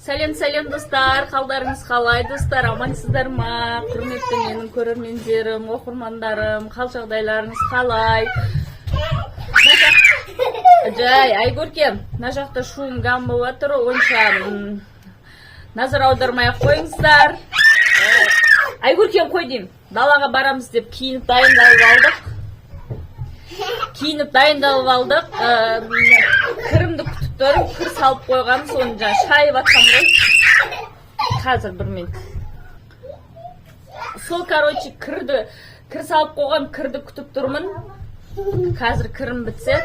Сәлем, сәлем, достар! Қалдарыңыз қалай, достар? Амансыздар ма? Құрметті менің көрермендерім, оқырмандарым, қал жағдайларыңыз қалай? Жай, Айгөркем, мына жақта шум гам болып жатыр, онша назар аудармай ақ қойыңыздар. Айгөркем, қой деймін. Далаға барамыз деп киініп дайындалып алдық. Киініп дайындалып алдық. Кірімді күтіп тұрмын, кір салып қойғанмын, соны жаңа шайып жатқанмын ғой. Қазір бір минут. Сол, короче, кірді, кір салып қойғам, кірді күтіп тұрмын. Қазір кірім бітсе,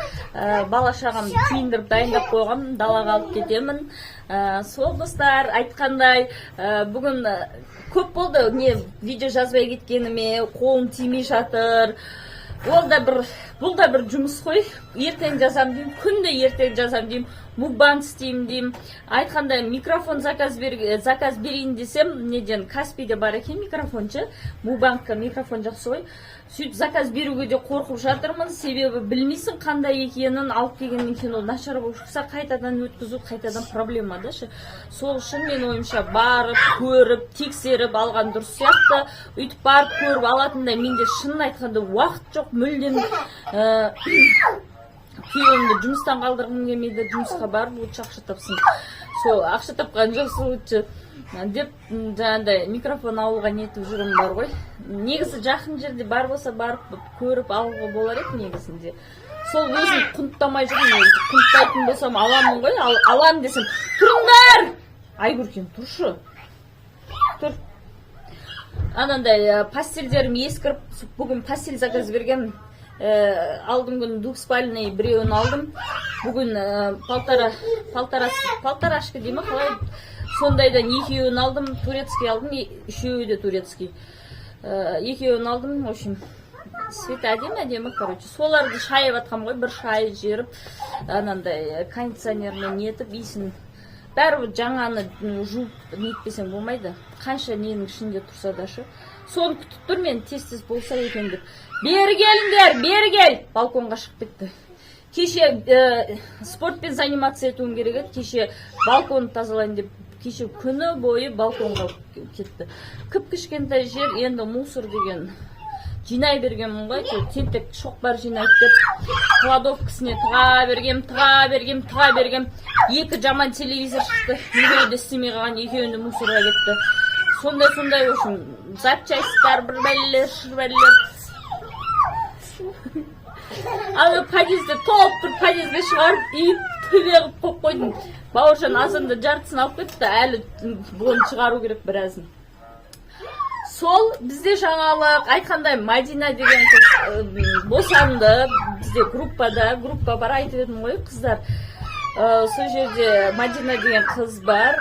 бала шағам киіндіріп дайындап қойғам, далаға алып кетемін. Сол, достар, айтқандай, бүгін көп болды не видео жазбай кеткеніме, қолым тимей жатыр. Ол да бір, бұл да бір жұмыс қой. Ертең жазам деймін, күнде ертең жазам деймін, мукбанг істеймін деймін. Айтқандай, микрофон заказ берейін десем, неден, Каспийде бар екен микрофон ше, мукбангқа микрофон жақсы ғой. Сөйтіп заказ беруге де қорқып жатырмын, себебі білмейсің қандай екенін, алып келгеннен кейін ол нашар болып шықса, қайтадан өткізу, қайтадан проблема да ше. Сол үшін, менің ойымша, барып көріп, тексеріп алған дұрыс сияқты. Өйтіп барып көріп алатындай менде, шынын айтқанда, уақыт жоқ мүлдем. Күйеуімді жұмыстан қалдырғым келмейді, жұмысқа барып лучше ақша тапсын, сол ақша тапқан жақсы лучше деп, жаңағыдай микрофон алуға нетіп жүрмін бар ғой. Негізі жақын жерде бар болса, барып көріп алуға болар еді негізінде. Сол өзім құнттамай жүрмін негізі. Құнттайтын болсам, аламын ғой. Аламын десем, тұрыңдар, Айгөркем, тұршы, тұр. Анандай постельдерім ескіріп, бүгін постель заказ бергенмін. Алдыңғы күні двухспальный біреуін алдым, бүгін полторашка дей ма, қалай, сондайдан екеуін алдым, турецкий алдым, үшеуі де турецкий. Екеуін алдым, в общем, цветі әдемі әдемі. Короче, соларды шайып жатқанмын ғой, бір шайып жіберіп, анандай кондиционермен нетіп, иісін. Бәрібір жаңаны жуып нетпесең болмайды, қанша ненің ішінде тұрса да ше. Соны күтіп тұр мен, тез тез болса екен деп. Бері келіңдер, бері кел. Балконға шығып кетті. Кеше спортпен заниматься етуім керек еді, кеше балконды тазалайын деп, кеше күні бойы балконға кетті. Кіп кішкентай жер енді, мусор деген жинай бергенмін ғой әйтеуір, тентек шоқпар жинайды деп, кладовкасіне тыға бергем, тыға бергем, тыға бергем. Екі жаман телевизор шықты, екеуі де істемей қалған, екеуі де мусорға кетті. Сондай сондай, в общем, запчастьтар, бір бәлелер, шыр бәлелер. Ана подъездде толып тұр, подъездге шығарып үйіп, төбе қылып қойып қойдым. Бауыржан азанда жартысын алып кетті, әлі бұны шығару керек біразын. Сол бізде жаңалық, айтқандай, Мадина деген қыз босанды. Бізде группада, группа бар, айтып едім ғой, қыздар. Сол жерде Мадина деген қыз бар.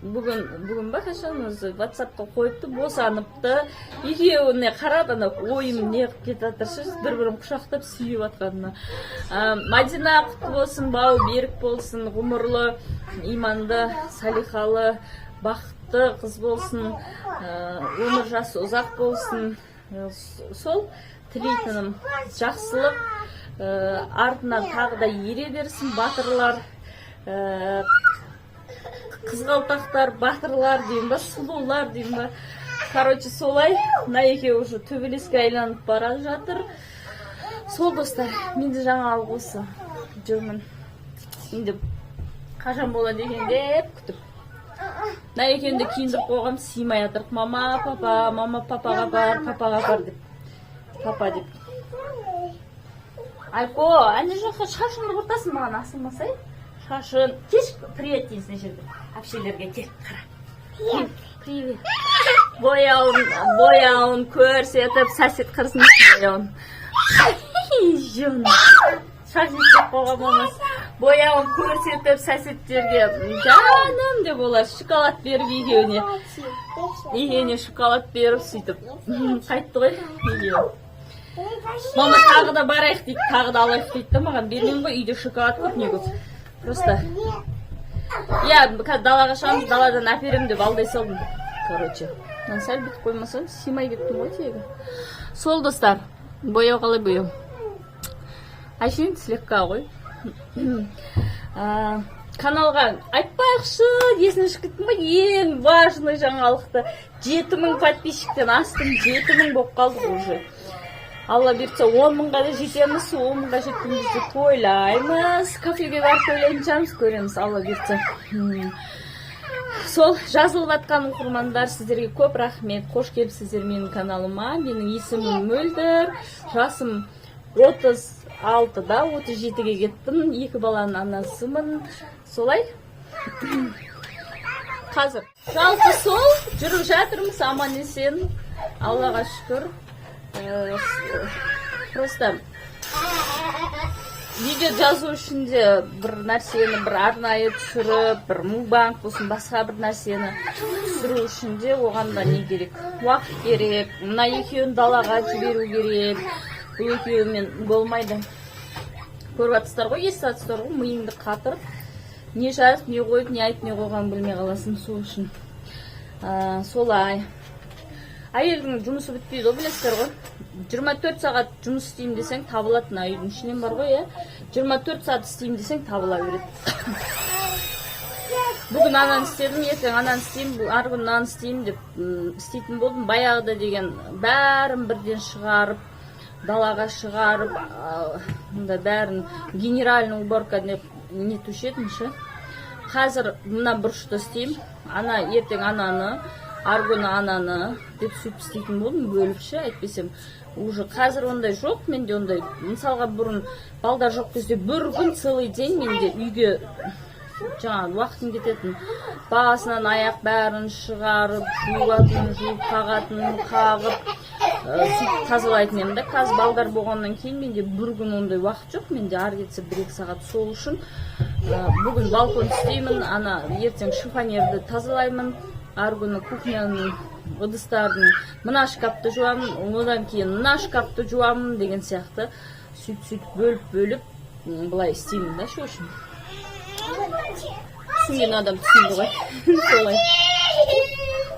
Бүгін ба, қашан өзі ватсапқа қойыпты, босаныпты. Екеуіне қарап, ана ойым не қылып кетіп жатыр ше, бір бірін құшақтап сүйіп жатқанына. Мадина, құтты болсын, бауы берік болсын, ғұмырлы, иманды, салиқалы, бақытты қыз болсын, өмір жасы ұзақ болсын. Сол тілейтінім жақсылық, артынан тағы да ере берсін батырлар, қызғалдақтар, батырлар деймін ба, сұлулар деймін ба, короче, солай. Мына екеуі уже төбелеске айланып бара жатыр. Сол, достар, менде жаңалық осы. Жүрмін енді, қашан болады екен деп күтіп. Мына екеуін де киіндіріп қойғанмын, сыймай жатыр. Мама, папа, мама, папаға бар, папаға бар деп, папа деп. Айко, ана жаққа шашыңды құртасың, маған асылмасай шашын. Кеш, привет дейсің мына жерде әпшелерге. Кел, қара, привет. Бояуын көрсетіп, сосед қырсын бояуын. Жөн шашын істеп қойған мамасы. Бояуын көрсетіп соседтерге, жаным деп, олар шоколад беріп, екеуіне шоколад беріп, сөйтіп қайтты ғой екеуі. Мама, тағы да барайық дейді, тағы да алайық дейді да. Маған бермеймін ғой, үйде шоколад көп, не көп просто. Иә, қазір далаға шығамыз, даладан әперемін деп алдай салдым. Короче, мынаны сәл бүйтіп қоймасам, сыймай кеттім ғой тегі. Сол, достар, бояу қалай, бояу әшейін слегка ғой. Каналға айтпайықшы, есімнен шығып кеттім ғой ең важный жаңалықты: 7000 подписчиктен астым, 7000 болып қалдық уже. Алла бұйыртса, 10 000-ға да жетеміз. 10 000-ға жеткен кезде тойлаймыз, кафеге барып тойлайтын шығармыз, көреміз, Алла бұйыртса. Сол жазылып жатқан оқырмандар, сіздерге көп рахмет, қош келіпсіздер менің каналыма. Менің есімім Мөлдір, жасым 36-да, 37-ге кеттім, екі баланың анасымын. Солай, қазір жалпы сол жүріп жатырмыз аман есен, Аллаға шүкір. Просто видео жазу үшін де бір нәрсені бір арнайы түсіріп, бір мукбанг болсын, басқа бір нәрсені түсіру үшін де оған да не керек, уақыт керек. Мына екеуін далаға жіберу керек, бұл екеуімен болмайды. Көріп жатсыздар ғой, естіп жатсыздар ғой, миыңды қатырып, не жазып, не қойып, не айтып, не қойғанын білмей қаласың. Сол үшін солай, әйелдің жұмысы бітпейді ғой, білесіздер ғой. 24 сағат жұмыс істеймін десең, табылады. Мына үйдің ішінен бар ғой, иә, 24 сағат істеймін десең, табыла береді. Бүгін ананы істедім, ертең ананы істеймін, арғы күні мынаны істеймін деп істейтін болдым. Баяғыда деген бәрін бірден шығарып, далаға шығарып, мында бәрін генеральный уборка деп нетуші едім ше. Қазір мына бұрышты істеймін, ана ертең ананы, арғы күні ананы деп, сөйтіп істейтін болдым бөліп ше. Әйтпесем уже қазір ондай жоқ менде ондай. Мысалға, бұрын балдар жоқ кезде бір күн, целый день менде үйге жаңағы уақытым кететін: басынан аяқ бәрін шығарып, жуатын жуып, қағатын қағып, сөйтіп тазалайтын едім да. Қазір балдар болғаннан кейін менде бір күн ондай уақыт жоқ менде, ары кетсе 1-2 сағат. Сол үшін бүгін балкон істеймін, ана ертең шифонерді тазалаймын, арғы күні кухняның ыдыстарын, мына шкафты жуамын, одан кейін мына шкафты жуамын деген сияқты. Сөйтіп, сөйтіп бөліп бөліп былай істеймін да. Ше, үшін түсінген адам түсінді ғой. Солай.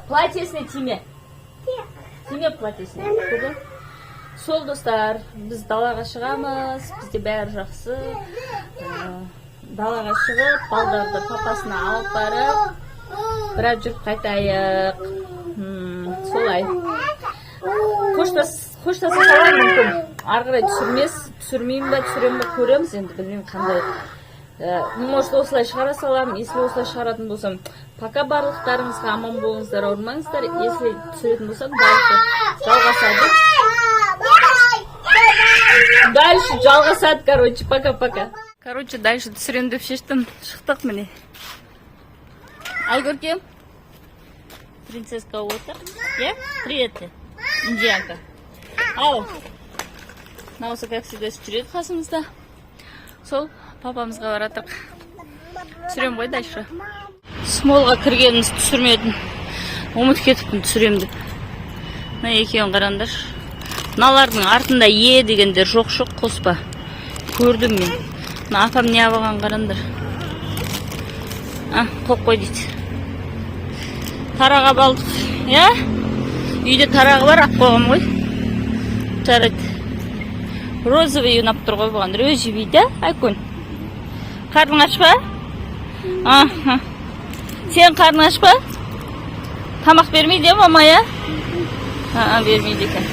Платьесіне тиме, тиме платьесіне. Көрдің? Сол, достар, біз далаға шығамыз, бізде бәрі жақсы. Далаға шығып, балдарды папасына алып барып, біраз жүріп қайтайық. Солай қоштаса саламын. Мүмкін, ары қарай түсірмес, түсірмеймін ба, түсіремін ба, көреміз енді, білмеймін қандай. Может, осылай шығара саламын. Если осылай шығаратын болсам, пока, барлықтарыңызға аман болыңыздар, ауырмаңыздар. Если түсіретін болсам, дальше жалғасады, дальше жалғасады. Короче, пока, пока. Короче, дальше түсіремін деп шештім. Шықтық, міне, Айкөркем, принцесска отыр, иә. Привет, индианка. Ау, мынаусы, как всегда, жүреді қасымызда. Сол папамызға баратырық, түсіремін ғой дальше. Смолға кіргенімізді түсірмедім, ұмытып кетіппін түсіремін деп. Мына екеуін қараңдаршы. Мыналардың артында е дегендер жоқ, жоқ, қоспа, көрдім мен. Мына апам не алған, қараңдар. А, қойып қой дейді. Тарақ алдық, иә, үйде тарағы бар, алып қойғанмын ғой. Жарайды, розовый ұнап тұр ғой бұған, розовый да. Айкүн, қарның аш па? Аха, сенің қарның аш па? Тамақ бермейді, иә, мама? Иә, а, бермейді екен,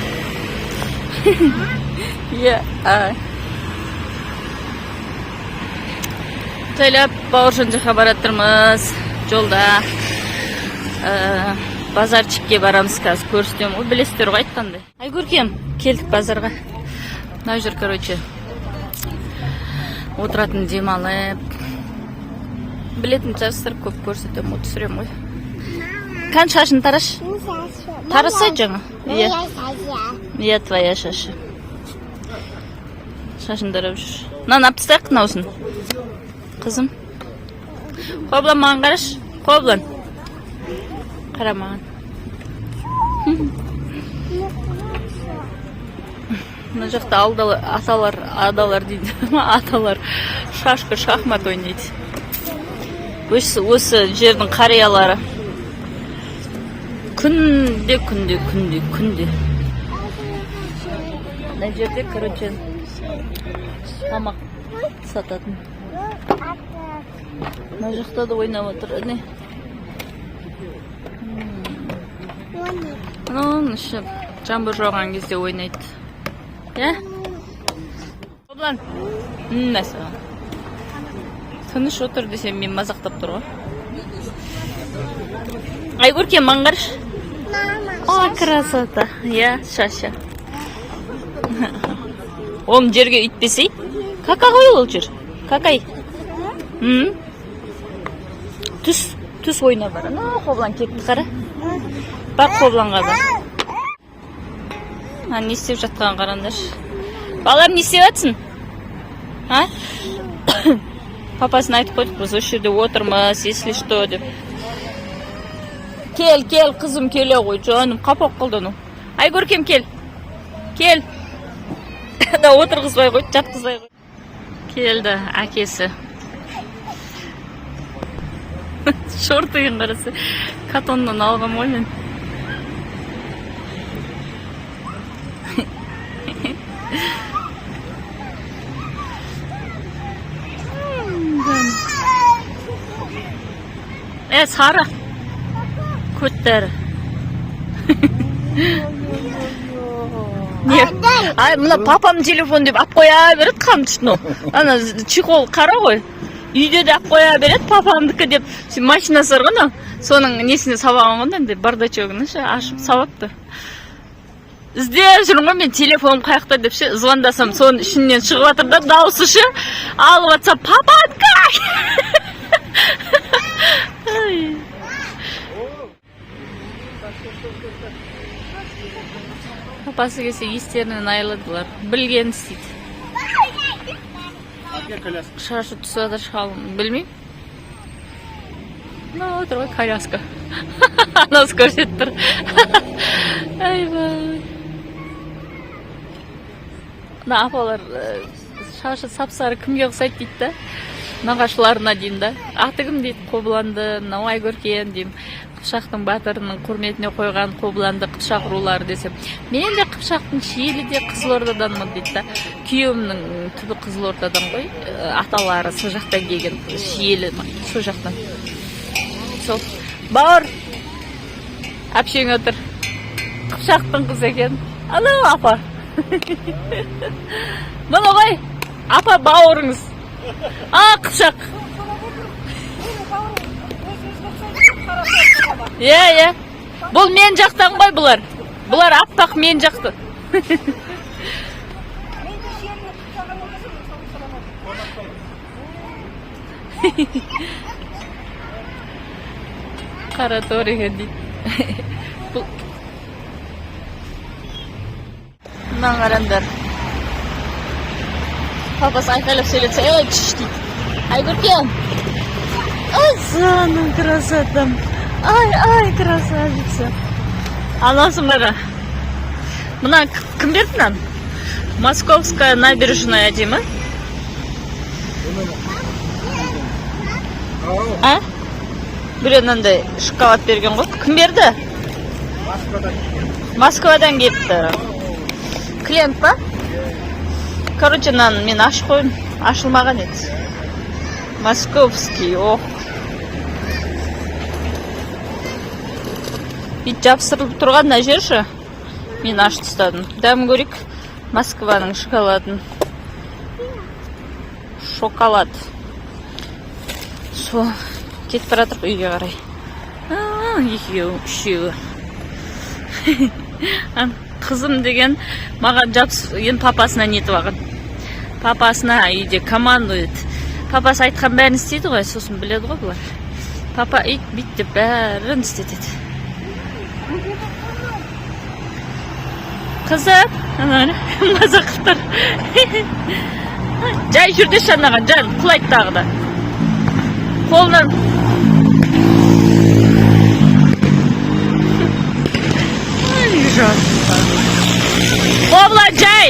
иә. А. Жайлап Бауыржан жаққа бара жатырмыз жолда. Базарчикке барамыз қазір, көрсетемін ғой, білесіздер ғой айтқандай. Айкөркем, келдік базарға. Мынау жер, короче, отыратын, демалып, білетін шығарсыздар, көп көрсетемін ғой, түсіремін ғой. Кән, шашын тараш, тарасай жаңа, иә. Иә, твоя шашы. Шашын тарап жүр. Мынаны алып тастайық, мынаусын, қызым. Қоблан, маған қарашы, Қоблан, қара маған. Мына жақта алдалы, аталар, адалар дейді, аталар шашка, шахмат ойнайды. Осы жердің қариялары күнде, күнде, күнде, күнде мына жерде, короче, тамақ сататын. Мына жақта да ойнап отыр, әне. Мынаның іші жаңбыр жауған кезде ойнайды, иә, Қобылан? Мә саған. Тыныш отыр десем, мен мазақтап тұр ғой. Айкөркем, маған қарашы. О, красота! Иә, шаша. Оны жерге үйтпесей. Кака ғой ол жер. Какай. Түс, түс, ойна, бар. Ана Қобылан кетті, қара. Бар, Қобыланға бар. А, не істеп жатқанын қараңдаршы. Балам, не істеп жатсың? А? Папасына айтып қойдық біз, осы жерде отырмыз, если что, деп. Кел, кел, қызым, келе ғой, жаным, қапа болып қалды анау. Айкөркем, кел. Кел. Да отырғызбай қойды, жатқызбай қойды. Келді әкесі. Шортығын қараса, катоннан алғам ғой мен. Е, сары. Көттері. Не? Ай, мына папамның телефоны деп алып қоя береді қамшыны. Ана чехол қара ғой. Үйде де алып қоя береді папамдікі деп. Сен машинасы бар ғой анау. Соның несіне сабаған ғой, андай бардачогын ше ашып сабапты. Іздеп жүрмін ғой мен, телефоным қай жақта деп ше, звондасам, соның ішінен шығып жатыр да дауысы ше. Алып жатса, папанікі. Ай. Папасы келсе, естерінен айырылады бұлар. Білгенін істейді. Шашы түсіп жатыр шалым. Білмеймін. Мына отыр ғой коляска. Анасы көрсетіп тұр. Айбай. Мына апалар шашы сап-сары кімге ұқсайды дейді да. Нағашыларына деймін да. Аты кім дейді, Қобыланды, мынау Айкөркем деймін. Қыпшақтың батырының құрметіне қойған Қобыланды, қыпшақ рулары десем. Мен де Қыпшақтың, Шиелі де Қызылордаданмын дейді да. Күйеуімнің түбі Қызылордадан ғой. Аталары сол жақтан келген, Шиелі сол жақтан. Сол. Бауыр, әпшең отыр. Қыпшақтың қызы екен. Анау апа. Міне ғой, апа, бауырыңыз. А, Қыпшақ. Иә, иә. Бұл мен жақтан ғой бұлар. Бұлар аппақ мен жақты. Мен де Шиеліні Қыпшағын отырсам, соны сұрамадым. Қара тор екен дейді. Бұл мынаны қараңдар. Папасы айқайлап сөйлетсе, ей, чш дейді. Айкөркем. Ай, жаным, красотам. Ай, ай, красавица. Анасын қара. Мына кім берді мынаны? Московская набережная дей ма? А? Біреу мынандай шоколад берген ғой. Кім берді? Москвадан келіпті. Клиент па? Короче, мынаны мен ашып қойдым. Ашылмаған еді. Московский, ох. Бүйтіп жабыстырылып тұрған мына жер ше. Мен ашып тастадым. Дәмін көрейік. Москваның шоколадын. Шоколад. Сол, кетіп бара жатырмық үйге қарай. А, екеуі, үшеуі. А, қызым деген маған жабыс, енді папасына нетіп алған. Папасына үйде командует. Папасы айтқан бәрін істейді ғой, сосын біледі ғой бұлар. Папа ит бит деп бәрін істетеді. Қызым, ана мазақ қылып тұр. Жай жүр деші анаған, жан, құлайды тағы да. Қолынан. Ай, жан. Қобылан, жай!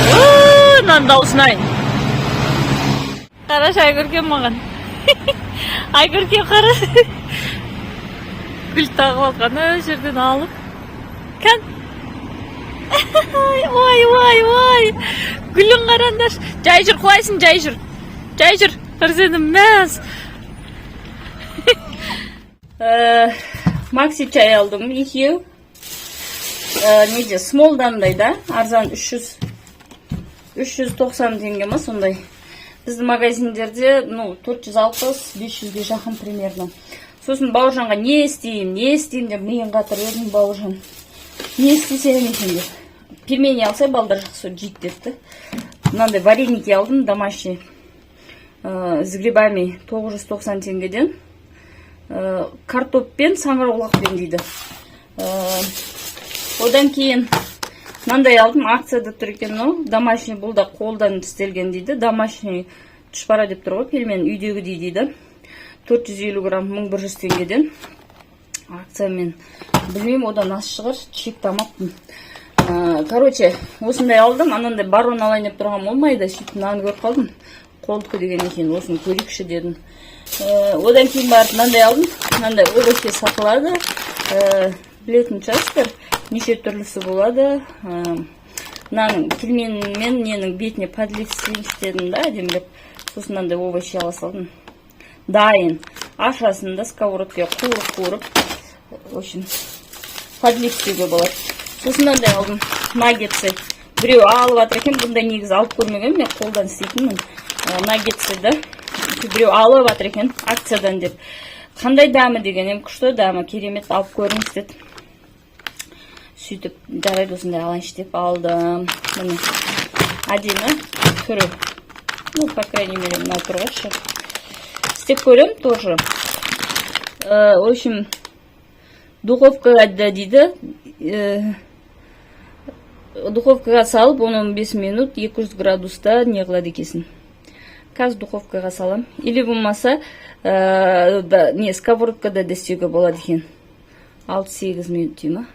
Мынаның дауысын ай. Қарашы, Айкөркем маған. Айкөркем, қара. Гүл тағып алған ана жерден алып. Кән. Ой, ой, ой. Гүлін қараңдаршы. Жай жүр, құлайсың, жай жүр. Жай жүр. Бірден мәз. Макси чай алдым, екеу. Неде, Смолдандай да, арзан, 300 390 теңге ма, сондай. Біздің магазиндерде, ну, 460, 500-ге жақын примерно. Сосын Бауыржанға не істеймін, не істеймін деп миын қатырып едім. Бауыржан не істесем екен деп. Пельмени алса, балдар жақсы жейді депті. Мынандай вареники алдым, домашний, с грибами, 990 теңгеден. Картоппен, саңырауқұлақпен дейді. Одан кейін мынандай алдым, акцияда тұр екен мынау, домашний, бұл да қолдан істелген дейді. Домашний тұшпара деп тұр ғой, пельмен үйдегідей дейді. 450 грамм, 1100 теңгеден акциямен. Білмеймін, одан аз шығар, чектамаппын. Короче, осындай алдым. Анандай Барон алайын деп тұрғанмын, болмайды. Сөйтіп мынаны көріп қалдым, қолдікі деген екен, осыны көрейікші дедім. Одан кейін барып мынандай алдым. Мынандай овощи сатылады. Білетін шығарсыздар, неше түрлісі болады. Мынаның пельменмен ненің бетіне подлив істейінші дедім да, әдемілеп. Сосын мынандай овощи ала салдым, дайын. Ашасың да, сковородкаға қуырып қуырып, в общем, подлив істеуге болады. Сосын мынандай алдым, наггетсы. Біреу алып жатыр екен. Бұндай негізі алып көрмегенмін мен, қолдан істейтінмін. Наггетсы да біреу алып жатыр екен акциядан деп. Қандай дәмі деген едім, күшті дәмі, керемет, алып көріңіз деді. Сөйтіп, жарайды, осындай алайыншы деп алдым. Міне, әдемі түрі, ну, по крайней мере, мына тұр ғой шы. Істеп көремін тоже. В общем, духовкаға да дейді, духовкаға салып, 10-15 минут 200 градуста не қылады екенсің. Қазір духовкаға салам или болмаса да, не, сковородкада да істеуге болады екен, 6-8 минут дей ма.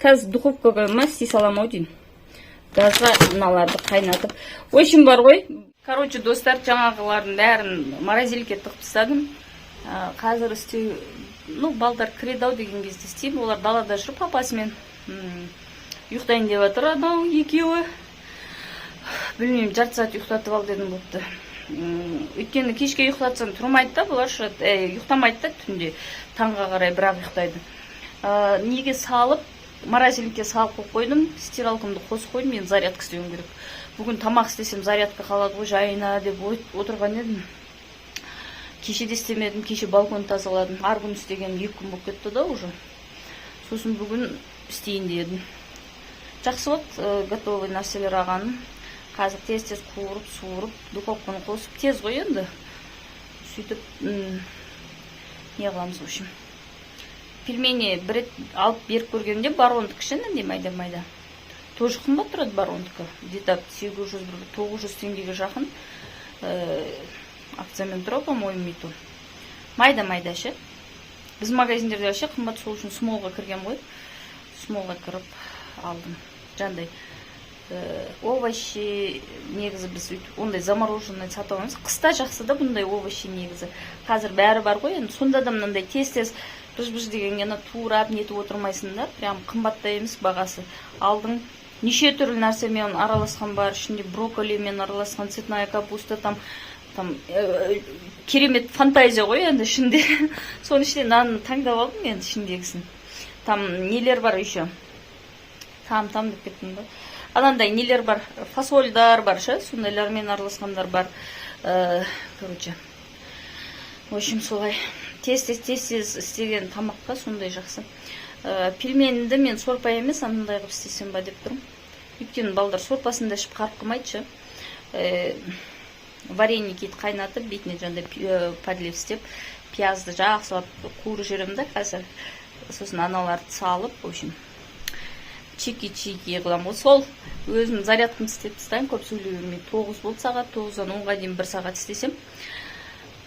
Қазір духовкаға ма істей саламын ау деймін, газға мыналарды қайнатып. В общем, бар ғой, короче, достар, жаңағылардың бәрін морозилькаға тығып тастадым. Қазір істеу, ну, балдар кіреді ау деген кезде істеймін. Олар далада жүр папасымен. Ұйықтайын деп жатыр анау екеуі. Білмеймін, жарты сағат ұйықтатып ал дедім, болыпты. Өйткені кешке ұйықтатсам, тұрмайды да бұлар ше, ұйықтамайды да түнде, таңға қарай бірақ ұйықтайды. Неге салып, морозильникке салып қойып қойдым, стиралкамды қосып қойдым. Енді зарядка істеуім керек. Бүгін тамақ істесем, зарядка қалады ғой жайына деп отырған едім. Кеше де істемедім, кеше балкон тазаладым. Ар күні істеген 2 күн болып кетті да уже. Сосын бүгін істейін дедім. Жақсы болды готовый нәрселер алғаным. Қазір тез тез қуырып суырып, духовканы қосып, тез ғой енді. Сөйтіп не қыламыз. В общем, пельмени бір рет алып беріп көргенде, Барондікі ше, мынандай майда майда, тоже қымбат тұрады Барондікі, где то 800, бір 900 теңгеге жақын. Акциямен тұр, по моему, и то майда майда ше. Біздің магазиндерде вообще қымбат, сол үшін Смолға кіргем ғой. Смолға кіріп алдым жаңағыдай овощи. Негізі біз өйтіп ондай замороженный сатып алмаймыз. Қыста жақсы да бұндай овощи негізі, қазір бәрі бар ғой енді. Сонда да мынандай тез тез быж быж дегенге ана турап нетіп отырмайсың да. Прям қымбат та емес бағасы. Алдың, неше түрлі нәрсемен араласқан бар ішінде, брокколимен араласқан, цветная капуста там, керемет фантазия ғой енді ішінде. Соның ішінен мынаны таңдап алдым енді, ішіндегісін. Там нелер бар еще, там там деп кеттім ба, анандай нелер бар, фасольдар бар ше, сондайлармен араласқандар бар. Короче, в общем, солай тез тез тез тез істеген тамаққа сондай жақсы. Пельменді мен сорпа емес, анандай қылып істесем ба деп тұрмын, өйткені балдар сорпасын да ішіп қарып қылмайды ше. Вареники қайнатып, бетіне жаңағыдай подлив істеп, пиязды жақсылап қуырып жіберемін да қазір, сосын аналарды салып, в общем, чики чики қыламын ғой. Сол, өзім зарядкамды істеп тастаймын, көп сөйлей бермей. 9 болды сағат, 9-дан 10-ға дейін бір сағат істесем,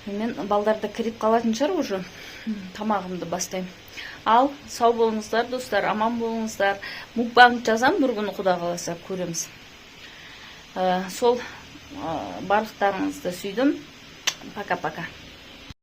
мен балдар да кіріп қалатын шығар уже. Тамағымды бастаймын. Ал сау болыңыздар, достар, аман болыңыздар. Мукбанг жазам бір күні, құда қаласа, көреміз. Сол, барлықтарыңызды сүйдім. Пока пока.